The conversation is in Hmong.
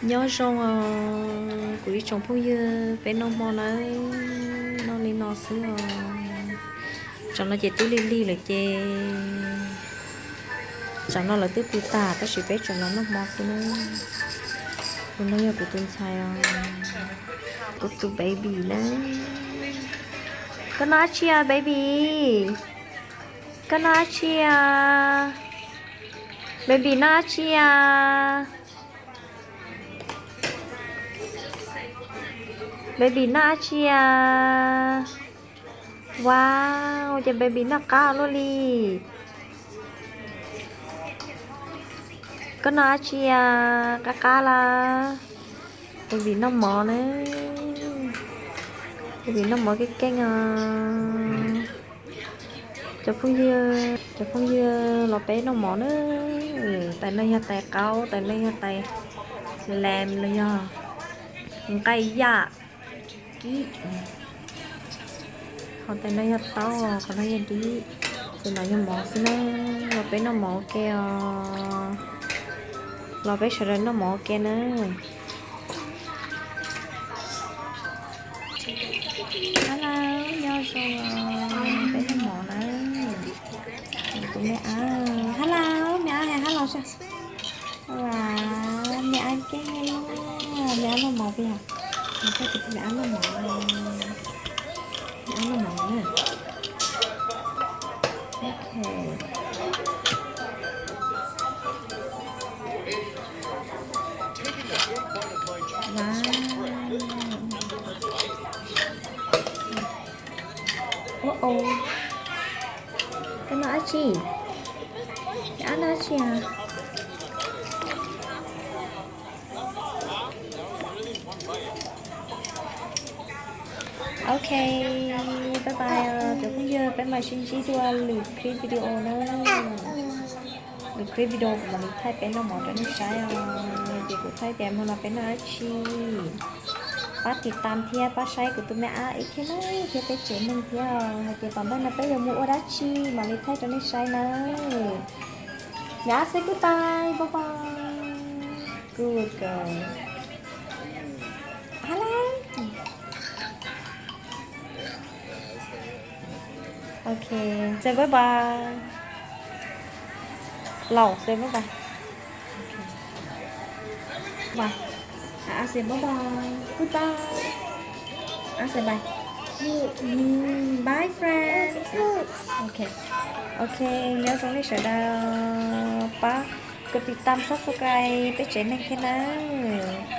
Nyob zoo os kuv ib tsoom phooj ywg, peb noj hmo nawb, noj li no xwb os. Tsam no ces twb lig lig lawm ces tsam no lawv twb pw tag tab sis peb tseem los noj hmo xwb na. Tus no yog kuv tus ntxhais os, kuv tus baby na. Koj noj dab tsi os baby? Koj noj dab tsi os? Baby noj dab tsi os? Baby noj dab tsi os? Wow, ua cas baby noj qab ua luaj li. Koj noj dab tsi os? Qab qab los? Baby noj mov na. Baby noj mov keej keej os. Cov phooj ywg, cov phooj ywg, los peb noj mov na. Tais no yog tais qaub, tais no yog tais lamb los yog nqaij yaj kib. Ho tais no yog taub, qhov no yog dib. Ces no yog mov xwb na. Los peb noj mov ua ke os. Los peb sawv daws noj mov ua ke na. Hello, nyob zoo os, peb noj mov na. Tus me ab, hello, me ab hais hello saib. Ua, me ab keej, me ab noj mov peb yog, me ab noj mov, me ab noj mov na. Ok. Wow. Ua, koj noj dab tsi? Koj noj dab tsi os? Ok, bye bye os cov phooj ywg, peb mam sib ntsib dua lwm clip video na. Lwm clip video kuv mam li thaij peb noj mov rau nej saib os. Ces kuv thaij tias hmo no peb noj dab tsi. Pab tiv tam thiab pab saib kuv tus me ab ib thiab na, thiab peb tsev neeg thiab os. Hais tias tom ntej no peb yuav mus ua dab tsi mam li thaij rau nej saib na. Me ab say goodbye, bye bye. Good girl. Hello. Ok, say bye bye. Laus say bye bye. Bye. Ab say bye bye. Goodbye. Ab say bye. Bye friends. Ok. Ok, nyob zoo nej sawv daws, pab koj tiv tam subscribe peb tsev neeg thiab nawb.